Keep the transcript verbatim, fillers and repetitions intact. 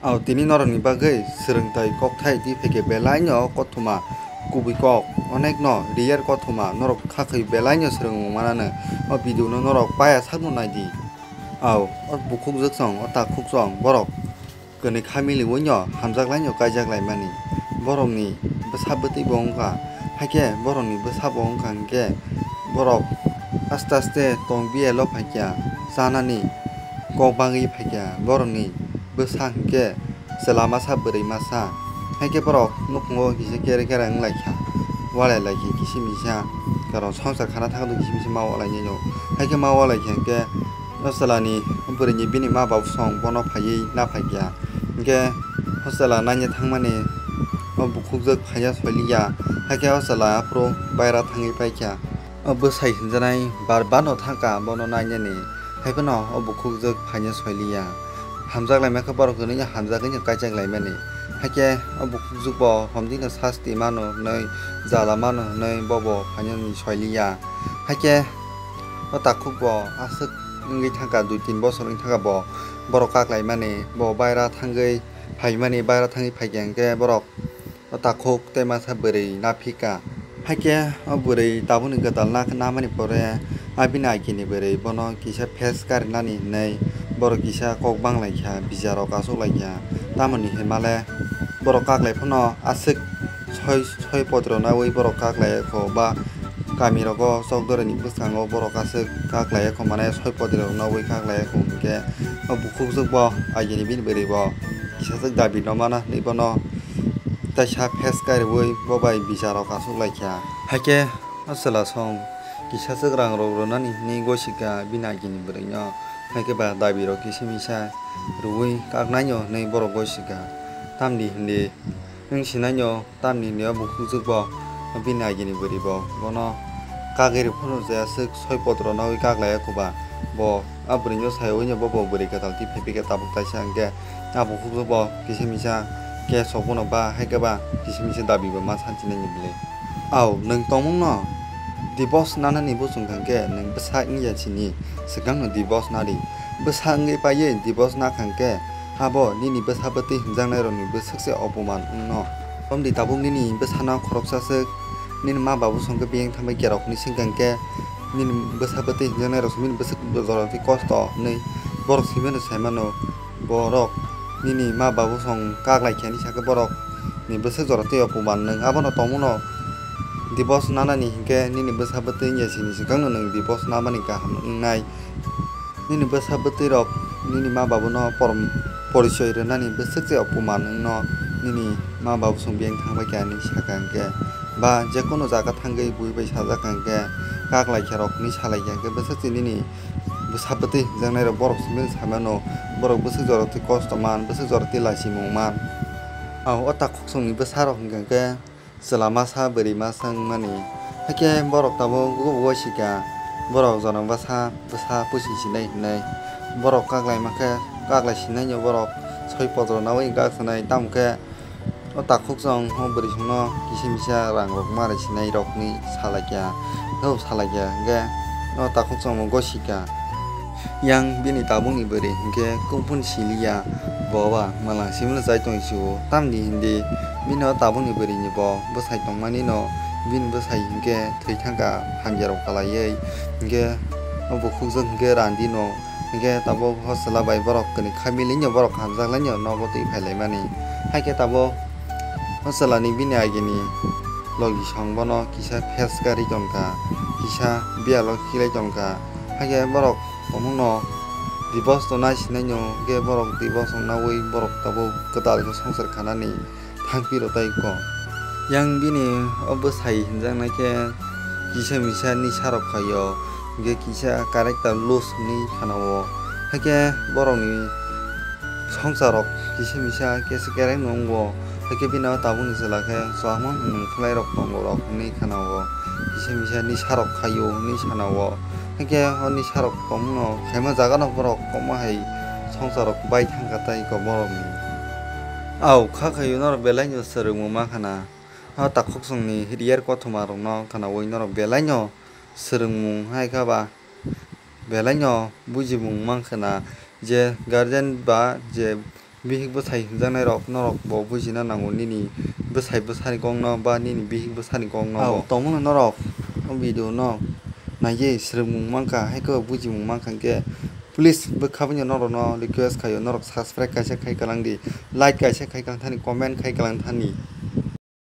Ao tini norokni bagwi swrwngthai kokthai twi phaikhe belaino kothoma kubui kok onekno riyar kothoma norok kha khai belaino swrwngmung manano. O video no norok paya sakno naidi. Ao o bukhukjwk song o takhuk song borok kwnwi kha miliwino hamjak laino kaijak laimani. Borokni bwsa bwtwi bo wngkha, haikhe borokni bwsa bo wngkha hinkhe borok aste aste tong biyalo phaikha, chanani kok bagwi phaikha, borokni bwsa hinkhe chwla masa bwrwi masa. Haikhe borok nukhungo kisa kere kere wnglaikha, walai laikha kisa misa, karon swngchar khana thangdo kisa misa ma walainai no. Haikhe ma walaikha hinkhe o chwlani bwrwini bini ma babu song bono phaiwi naphaikha. Hinkhe o chwla naina thangmani o bukhukjwk phaina soiliya, haikhe o chwla aphuru baira thangwi paikha. O bwsai hwnjanai bar bano thangkha bono nainani, haiphano o bukhukjwk phaina soiliya. Hamjak laima khe borok hwnwi hamjagwino kaijak laimani. Haikhe o bukhukjwk bo homdino sasti mano hwnwi, jala mano hwnwi bobo phainani soiliya. Haikhe o takhuk bo aswk wngwi thangkha, dui tin bosor wngwi thangkha bo, borok kak laimani, bo baira thangwi phaimani, baira thangwi phaikha hinkhe borok o takhuk tei masa bwrwi naphikha. Haikhe o bwrwi tabukni gwdal na-, namani pore a bini agini bwrwi bono kisa phes karinani hinwi borok kisa kok banglaikha, bijarok achuklaikha. Tamoni hinmale borok kaklai phano aswk soi, soi potro nawi borok kaklai kho ba kamirogo chokdorani bwskango borok aswk kaklai kho mane soi potro nawi kaklai kho hinkhe o bukhukjwk bo agini bini bwrwi bo kisajwk dabi no mana hinwi bono Teisa phes kariui bo bai bicharo kasuk lai kha. Haikhe o chwla song kisa swk rang rok rwnani hwnwi gosi kha bini agini bwrwino. Haikhe ba dabi rok kisa misa rwui kaknai no hwnwi borok gosi kha. Tamni hwnwi wng sinai no tamni hwnwi o bukhukjwk bo bini agini bwrwi bo bono kagwi rw phano je aswk soi potro nogwi kak lai ya kho ba bo a bwrwino sai ui no bo bo bwrwi kwtal twi phai phai khe tabuk taisa hwnkhe. Abo khe bo kisa misa case rok bono ba hai khe ba kisa misa dabi bo ma sanchinaini bwlwi. Ao, nwng tongmungno divorce nanani bo chwng kha khe nwng bwsa wngya sini, swkangno divorce nadi. Bwsa wngwi paiwi divorce nakha khe abo nini bwsa bwtwi hwnjaknairokni bwswk se opoman wngno. Romdi tabuk nini bwsano khoroksa swk nini ma babu song khe biyang thambai kerok hinwi swngkha khe nini bwsa bwtwi hwnjaknai rok simi bwswk jora twi kosto hinwi borok simi no sai mano. Borok nini ma babu song kak lai khe hinwi sakhe borok ni bwswk jora twi opoman nwng abono tongmano divorce nanani hinkhe nini bwsa bwtwi wngya sini swkangno nwng divorce namani kaham wngnai. Nini bwsa bwtwi rok nini ma babu no porom porichoi rwnani bwswk se opoman wngno nini ma babu song biyang thangbai kha hinwi sakha hinkhe ba jekono jaga thangwi bui bai sajak kha hinkhe kak lai khe rok hinwi salai kha hinkhe bwswk se nini bwsa bwtwi hwnjaknai rok borok simi samano borok bwswk jora twi kosto man bwswk jora twi lachimung man. Ang o takhuk songni bwsa rok hinkha hinkhe chwla masa bwrwi masa wngmani. Hakhe borok tabuk bugo bugo sika borok jono bwsa bwsa pusi sinai hinwi. Borok kaklai mankhe kaklai sinaino borok soi potro nawi gak sanai. Tamo khe o takhuk chwng o bwrwi songno kisa misa rang rok ma rw sinai rok hinwi salaikha. Khe bo salaikha hinkhe o takhuk chwng bo gosika. Yang bini tabukni bwrwi hinkhe kuphun siliya, bo ba mwlang simino chai tong sio, tamni hindi bini o tabukni bwrwini bo bwsai tongmani no bini bwsai hinkhe thwi thangkha hamya rok kalaiwi, hinkhe o bukhukjwk hinkhe randino, hinkhe tabuk o chwla bai borok kwnwi kha milino borok hamjak laino nogo twi phai laimani. Haikhe tabuk o chwlani bini agini logi song bono kisa phes karwi tongkha, kisa biyalo khilai tongkha, haikhe borok tongmungno divorce to nai sinaino, hwnkhe borok divorce wngnaui borok tabuk kwtal khe swngchar khanani thangpi rw tai kho. Yang bini o bwsai hinjaknai khe kisa misa nisa rok phaio, hwnkhe kisa character loose hinwi khana-o, haikhe borokni swngchar rok kisa misa khe se kereng no wngo, haikhe bini o tabukni chwla khe chwlangma mung phlai rok tongo rok hinwi khana-o, kisa misa nisa rok khaio hinwi sana-o. Hinkhe o nisa rok tongmano khaima jaga no borok kokma hai swngchar rok bai thangkha tei kok borok ni. Ao kha khaio norok belai no swrwngmung mankha na. O takhuk songni riyar kothoma rok no khwnaui norok belai no swrwngmung hai kha ba belai no bujimung mankha na je guardian ba je Bihik bwsai hwnjaknairok norok bo bujina nango nini bwsai bwsani kokno ba nini bihik bwsani kokno. Tongmano norok o video no naiwi swrwngmung mankha, haikhe bujimung mankha, hwnkhe please bwkha bini norokno request khaio, norok subscribe kaisa khai kalang di, like kaisa khai kalang thani, comment khai kalang thani.